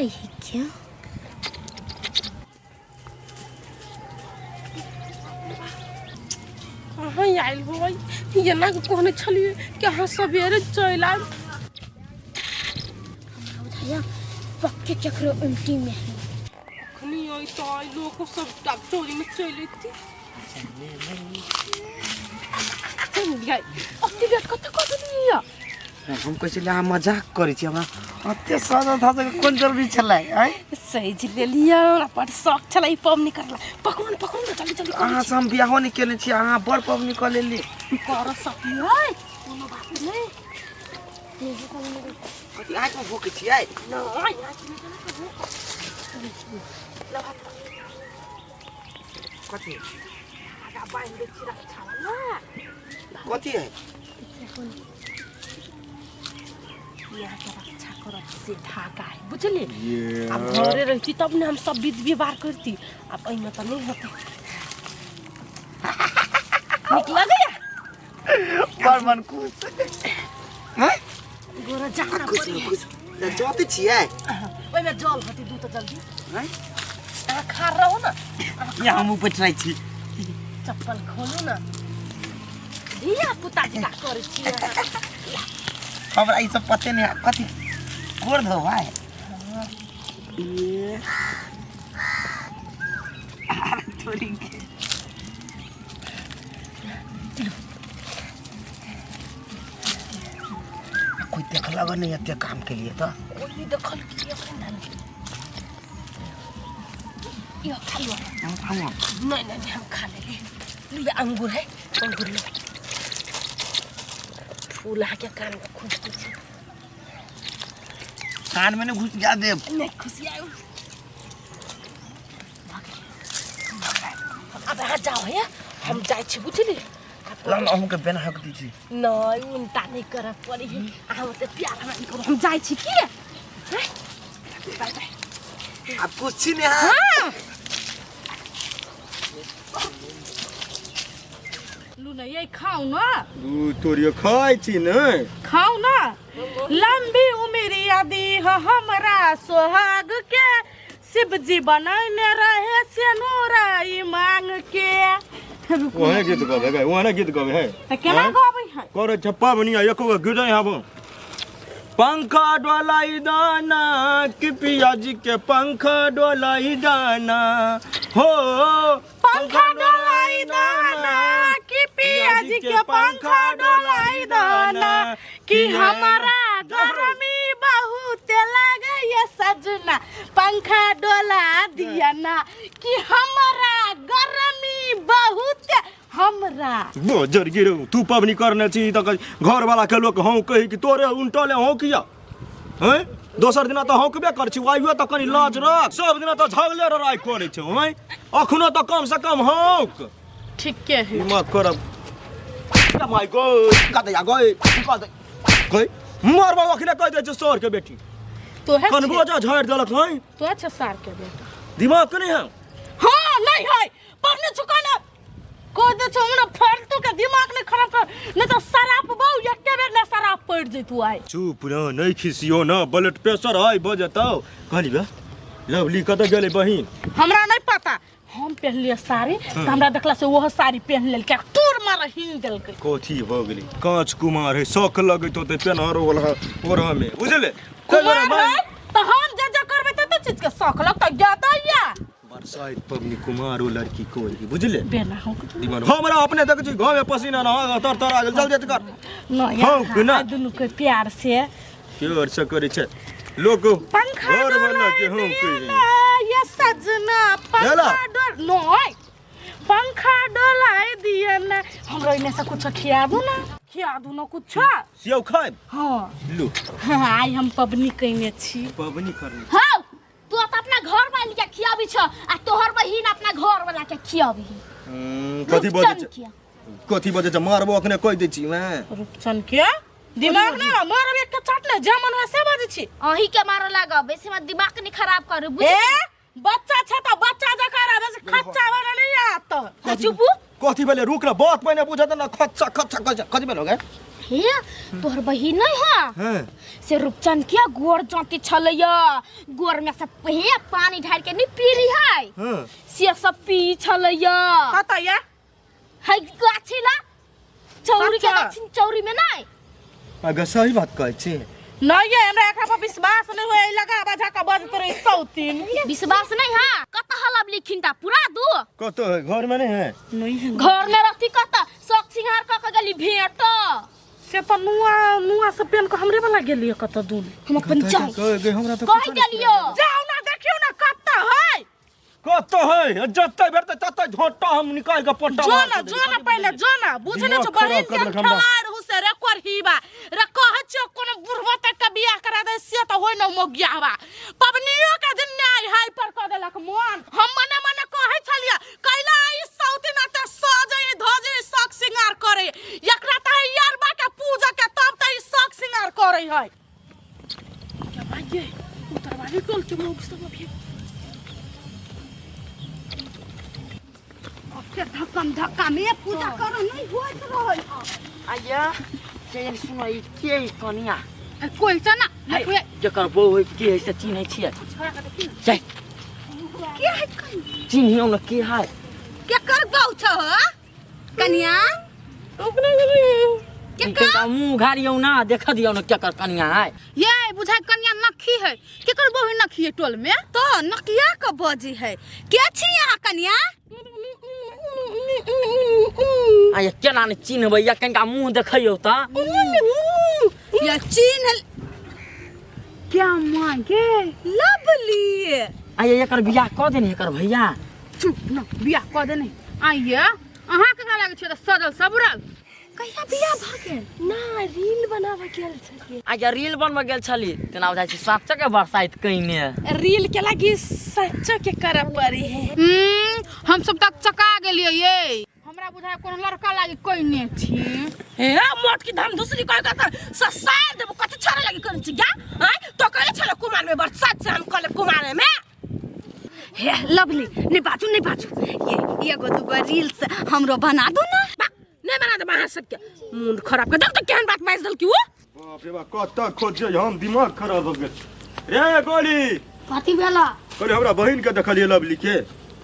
आई है क्या? कहाँ आयल होय? एना के कहने छलियै कि अहाँ सवेरे चलि आयब। हमरा बुझाइया पक्के केकरो उल्टी में है। अखनी अइतै लोको सब आब चोरी में चलि अयतै। अति लेट कतऽ कऽ देलियै? हम कहै छलियै अहाँ मजाक करै छी, हमरा ओते सजल धजल के कोन जरूरी छलै? आँय, सजि लेलियै, हमरा बड़ शौक छलै ई पबनी करला। पकड़ू ने, पकड़ू ने, जल्दी जल्दी। अहाँ से हम बियाहो नहि केने छी, अहाँ बड़ पबनी कऽ लेली। कर सकियै, कोनो बात नहि। कथी आँखिमे भोकै छियै? नहि, आँखिमे केना कहू? कथी? आगा बान्हि दै छी रक्षा वाला। कथी है? यहाँ के रक्षा करत से धागा है, बुझलिए? आब घरे रहती तब ने हम सब विध व्यवहार करती, आब एहिमे तऽ नहि होतै। नीक लगैया? बड़ मन खुश हैं। गोरा जाना खुश पड़ी। खुश जते छियै। ओहिमे जल होतै दू तऽ जल्दी। हैं? अहाँ खा रहू ने। या हमहूँ बैठै छी। चप्पल खोलू ने, धिया पुता जकाँ करै छी अहाँ। हमरा ई सब पते नहीं है। कथी गोर धोबै? ये अरे थोड़ी के कोई देखलक नहीं एते काम के लिए तो। कोई नहीं देखल की अखन धान यो खा लियो। हम खाऊं? नहीं नहीं नहीं, हम खा लेंगे। लिया अंगूर है, अंगूर लो। फूल आके कान में खुश कुछ। कान में नहीं घुस गया देव? नहीं खुशी आयो। अब अहाँ जाओ है, हम जाइ छी, बुझली? ला न, अहूँके बेना हक दी छी। नहीं, उनता नहीं करऽ पड़ी है। अहाँ ओते प्यार हमरा नहीं करू, हम जाइ छी की। Bye bye. अब कुछ छी नहीं है। हाँ। लू ने ये खाउ न। दू तोरियो खाइ छी ने। खाउ न। लंबी उम्र यदि हमरा सोहाग के शिव जी बनैने रहे सेनुरा ई मांग के। रुकू। ओहने गीत गबै गै, ओहने गीत गबै है। तऽ केना गबै है? करे छै पबनी आ एको गो गीत नहि आबो। पंखा डोलाई दाना कि पिया जी के पंखा डोलाई दाना हो। पंखा डोलाई दाना कि पिया जी के पंखा डोलाई दाना कि हमारा गर्मी बहुत लगैया सजना पंखा डोला दिया ना कि हमारा गर्मी बहुत हमरा। बोजर गिरो, तू पबनी करने छी तऽ घर वाला के लोक हौं कही कि तोरे उनटले हौं किया हैं? दोसर दिना तऽ हौंकबे कर छी, आइयो तऽ कनी लाज रख। सब दिना तऽ झगले लड़ाइ करै छौ हैं, अखनो तऽ कम से कम हौंक। ठीके है। दिमाग करब माय गो कतै आ गई कतै गई मरबा अखने कहि दै छै सर के बेटी। तो है। कनबो जा झाड़ि देलक हैं। तो अच्छा सार के बेटा दिमाग के नहीं है। हाँ नहीं है, पढ़ने चुकाना कह दे छौ हमरा फालतू के दिमाग नहीं खराब कर, नहीं तो शराब बहु एके बेर ने शराब पड़ जैतू आइ। चुप रह, नहीं खिसियो न, ब्लड प्रेशर हाई भऽ जेतौ। कहली बे लवली कतऽ गेलै बहिन? हमरा नहीं पता। हम पहनलियै साड़ी तऽ हमरा देखला से ओहो साड़ी पहन लेलकै, टूर मार हिन देलकै। कथी भऽ गेलै? काँच कुमार है, शौक लगैत होतै पेनहर ओढ़ ओढ़ में, बुझले? कुमार है तऽ हम जे जे करबै ते चीज के शौक लगतै ज्यादा या बरसाइत पबनी कुमार ओ लड़की कोई बुझले? बेना हो। दिमाग हमरा अपने देख छी घर में पसीना ना तर तर आ गेल। जल्दी कर। नहीं। हौ कि ना? दुनू के प्यार से प्यार से करै छै लोक पंखा घर वाला के डोलाई हम दिया कहि ना, ये सजना भेला? पंखा डोल नहीं पंखा डोलाई दिया ना। हमरा इने से कुछ खिया दू ना, खिया दू ना कुछ। सेव खाइब? हाँ। लू। हाँ, आइ हम पबनी कइने छी। पबनी करने? हाँ, तू तो अपना घर वाली के खियाबी छ आ तोहर बहिन अपना घर वाला के खियाबी। कथी बजै रुपचन छै? के। कथी बजै छै? मारबो अखने कहि दै छी मैं। रुपचन के दिमाग नहीं बा, मारब एक चाट ले जे मन है से बाजै छी। अही के मारे लागब, बेसी मत दिमाग नहीं खराब करू, बुझ। ए बच्चा छ त बच्चा जका रह, बेसी खच्चा बने नहीं आत। चुपू। कथी भेलै? रुक न, बात पहिने बुझत न। खच्चा खच्चा खच्चा कथी भेल हो गे? हे तोहर बहिन नहीं है हैं से रूपचंद के गोर जाती छलैया गोर में से हे पानी ढार के नहीं पी रही है हाँ से सब पी छलैया कतऽ ये है गाछी ला चौरी के अच्छा। गाछी चौरी में नहीं अगर सही बात कहै छी नहीं ये हमरा एकरा पर विश्वास नहीं होय लगा बजा के बजत रही सौतीन विश्वास नहीं है कत हलब लिखिन ता पूरा दू कतौ है घर में नहीं है घर में रहती कत शौक सिंगार क के गेली भेंट से तो नुआ नुआ सब पेन के हमरे वाला गेलिए कतऽ दूर हम अपन जाऊ कह गए हमरा तो कहि गेलियो जाओ ना देखियो ना कतऽ है कतौ है जतै भेटतै ततै झोंटा हम निकाल के पट्टा जो मार ना के जो ना पहिले जो ना बुझे ना दिमाग छौ बहिन खराब कर के देलक हमरा। खेलाड़ हुसे रे कोरहीबा रे कहै छियो कोनो बुढ़बो तक के बियाह करा दे से त होय न मोगियाबा पबनियो के दिन न्याय हाय पर क देलक मोन हम मने मने कहै छलियै कैला ई सौती ना त सजे धजे शौक सिंगार करे एकरा त है यारबा के पूजा के तब त ई शौक सिंगार करे है क्या भाई ये उतरवाली टोल के मोग सब अभी के धक्कम धक्का में पूजा करो नहीं होइत रहल आया चल सुनो ई के है कनिया कोई छ ना है, जकर बहू है के है से चिन्है छियै चल के है कनिया चिन्हियौ न के है के कर बहु छ हो कनिया के कर कनिका मुँह घारियौ ना देख दियौ न केकर कनिया है ये बुझाय कनिया नखी है केकर बहु नखी है टोल में तो नकिया के बजी है के छी यहाँ कनिया आया केना ने चिन्हबै या कनिका मुँह देखैयौ त या चिन्ह क्या मांगे लवली आया एकर बियाह कऽ देने एकर भैया चुप न बियाह कऽ देने आइए अहाँ केकरा लागै छै तऽ सजल सबरल कहिया बियाह भऽ गेल ना रील बनाबऽ गेल छलियै आया रील बनबऽ गेल छली तेना बुझाइ छै साँचो के बरसाइत कइने रील के लागी सच्चो के करऽ पड़ी है हम सब तक चका गेलियै ये हमरा बुझाय कोनो लड़का लागी कोइने छी हे मोट की धाम दूसरी कह के त ससार देबो कथि छरे लागी करै छी गा आय तो कहले छले कुमार में बरसात से हम कहले कुमार में हे लवली नहीं बाजू नहीं बाजू ये एगो दूगो रील्स हमरो बना दो ना बा नहीं बना देब अहाँ सबके मूड खराब कर देख त केहन बात बाजि देलकी ओ बाप रे बाप कतऽ खोजियै हम दिमाग खराब हो गेल रे गोली कथी भेला कहलियै हमरा बहिन के देखलियै लवली के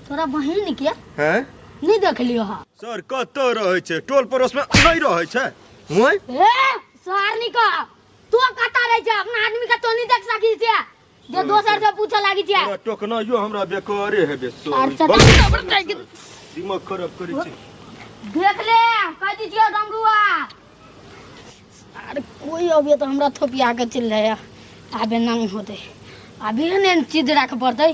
तोरा बहिन के हैं नहीं देखलियो हा सर कतऽ रहै छै टोल पड़ोस में नहीं रहै छै हुँ ए सारनी का तू कता रहे छै अपना आदमी के तो नहीं देख सकी छै जे दोसर से पूछे लागी छै तोरा टोकनाइयो हमरा बेकारे हेबे और सर चटा दिमाग खराब करै छै देख ले कह दीजिए डमरुआ अरे कोई अभी तो हमरा थोपिया के चल रहे आबे नहीं होते अभी ने चीज राख पड़तै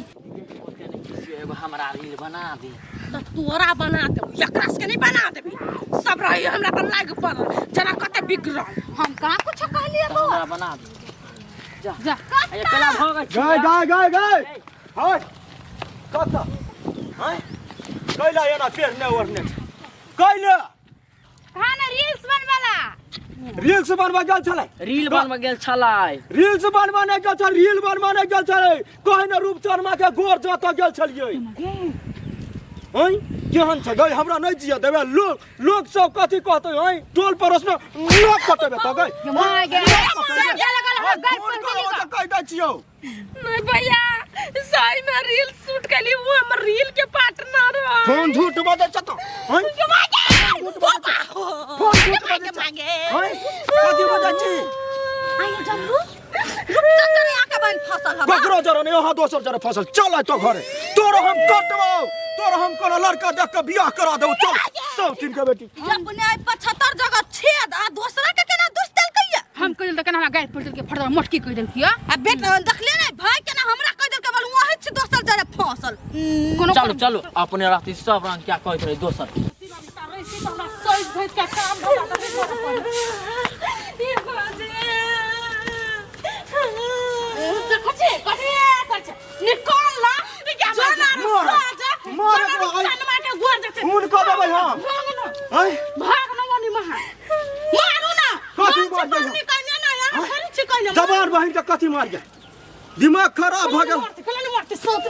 एगो हमरा रील बना दे त तोरा बना देब एकरा सबके नहीं बना देबी सब रही हमरा पर लाग पड़ल जरा कते बिगड़ल हम कहाँ कुछ कहलिए तऽ हमरा बना दे जा जा आया केला भऽ गेल गाय गाय गाय गाय हाय कतऽ हाय कैला एना पेरने ओढ़ने छै कैला कहाँ ने रील्स बनवाला रील्स बनवा गेल छलै रील बनबऽ गेल छलै रील्स बनवा नहि गेल छल रील बनवा नहि गेल छलै कहे ने रूप शर्मा के गोर जतऽ गेल छलियै हँ केहन छै गई हमरा नहि जिय देबै लोक लोक सब कथी कहतै हँ टोल पड़ोस में लोक कटेबै तऽ गई कहि दै छियौ नहीं भैया सही में रील शूट कैली वो हमर रील के पार्टनर है फोन झूठ बजै छ तऽ हँ फोन झूठ बजै छ हँ कथी बजै छी आइए जम्बू रुपचंद जरे आके बन फसल हबा ककरो जरे नहीं अहाँ दोसर जरे फसल चल तो घरे तोरो हम कटबौ तोरो हम कोनो लड़का देख के बियाह करा देबौ चल सब तीन के बेटी अपने आई 75 जगह छेद आ दोसरा के केना दुस देलकैया हम कह देल केना हमरा गाय पड़ देलकै फटदर मोटकी कह देलकै आ बेटा देखले नहीं भाई केना हमरा कह देलकै बोल वही छी दोसर जरे फसल कोनो चलू चलू अपने रहती सब रंग क्या कहैत रही दोसर निकाल ला जो ना मार, मार एकरा, आइ। चनमा के गोर देते खून कऽ देबै हम आँय भाग न मनी महा मारू ना कथी हम मार देबै? छी कन्या ना यार थोड़ी छी कन्या जवान बहिन के कथी मार गेल दिमाग खराब भऽ गेल मरते कला मरते सोच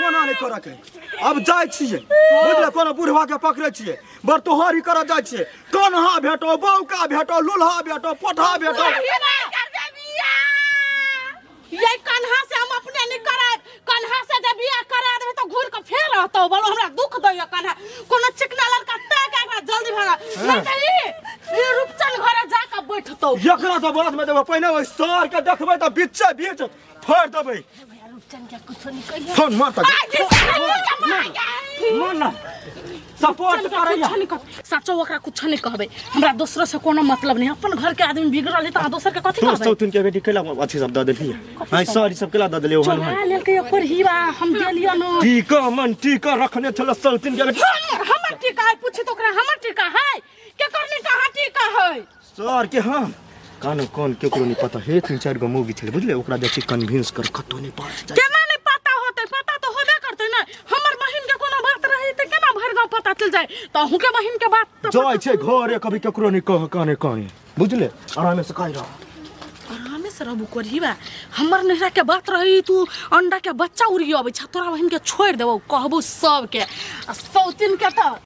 ओना नहि करऽ के अब जाइ छियै बुझले कोनो बुढ़वा के पकड़ै छियै बड़ तोहर ही करऽ जाइ छियै कन्हा भेटो बौका भेटो लुल्हा भेटो पोठा भेटो ये कन्हा से हम अपने नहीं करायब कन्हा से जब बियाह करा देबै तो घूर के फेर रहतौ बोलो हमरा दुख दैया कन्हा कोनो चिकना लड़का ताक के एकरा जल्दी भागा नहीं त ई ई रूपचन घरे जा के बैठतौ एकरा तऽ बाद में देबै पहिने ओहि सर के देखबै तऽ बीचे बीच फाड़ि देबै रूपचन के कुछो नहीं कहियो फोन मार तक मार ना सपोर्ट करैया कुछो नहीं कह सचो ओकरा कुछो नहीं कहबै हमरा दोसरो से कोनो मतलब नहीं अपन घर के आदमी बिगड़ल है त अहाँ दोसर के कथी तोर कहबै सौतुन के बेटी केला अथी सब दऽ देलियै आइ सर ई सब केला दऽ देलियै ओहन चोरा लेलकै ओकर हीरा हम देलियै न टीका मन टीका रखने छल सौतुन के बेटी हमर हमर टीका है पूछी तो ओकरा हमर टीका है केकर नहीं कहाँ टीका है सर के हाँ कानो कान केकरो नहीं पता हे तीन चारि गो मौगी छलै बुझले ओकरा जाइ छी कन्विंस कर कतौ नहीं पास जाइ केना नहीं पता होते पता तो होबे करते ना हमर बहिन के कोनो बात रही त केना भरि गांव पता चल जाए तो अहूँ के बहिन के बात तो जाइ छै घरे कभी केकरो नहीं कह काने काने बुझले आरामे से कहि रह आरामे से रहबू कोरहीबा हमर नैहरा के बात रही तू अंडा के बच्चा उड़ियबै छ तोरा बहिन के छोड़ि देबौ कहबू सबके आ सौतिन के तऽ